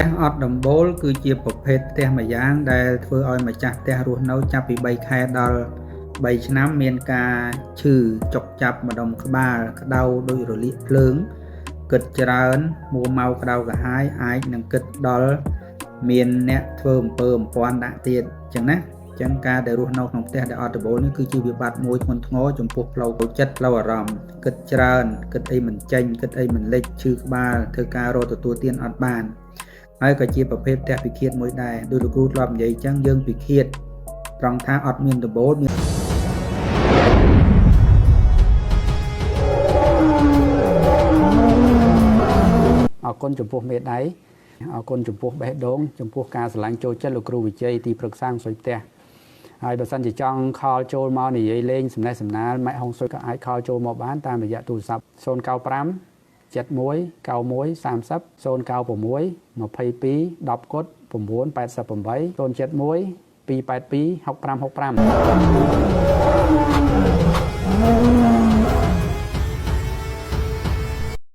ផ្ទះអត់ដំបូលគឺជាប្រភេទផ្ទះម្យ៉ាងដែលធ្វើឲ្យម្ចាស់ផ្ទះរស់នៅចាប់ពី3ខែដល់3ឆ្នាំមានការឈឺចុកចាប់ម្ដុំក្បាលក្តៅដូចរលាកភ្លើងគិតច្រើនមួម៉ៅក្តៅក្រហាយអាចនឹងគិតដល់មានអ្នកធ្វើអំពើអំព័ន្ធដាក់ទៀតអញ្ចឹងណាចឹងការដែលរស់នៅក្នុងផ្ទះដែលអត់ដំបូលនេះគឺជាវិបត្តិមួយធ្ងន់ធ្ងរចំពោះផ្លូវចិត្តផ្លូវអារម្មណ៍គិតច្រើនគិតអីមិនចេញគិតអីមិនលិចឈឺក្បាលធ្វើការរកទទួលទានអត់បានហើយក៏ជាប្រភេទផ្ទះពិឃាតមួយដែរដោយលោកគ្រូធ្លាប់និយាយចឹងយើងពិឃាតត្រង់ថាអត់មានដំបូលមាន អរគុណចំពោះមេដៃអរគុណចំពោះបេះដូងចំពោះការស្រឡាញ់ចូលចិត្តលោកគ្រូវិជ័យទីប្រឹក្សាហុងស៊ុយផ្ទះហើយបើសិនជាចង់ខលចូលមកនិយាយលេងសំណេះសំណាលម៉ែហុងស៊ុយក៏អាចខលចូលមកបានតាមរយៈទូរស័ព្ទ095 71 91 30 096 22 10គុត988 071 282 6565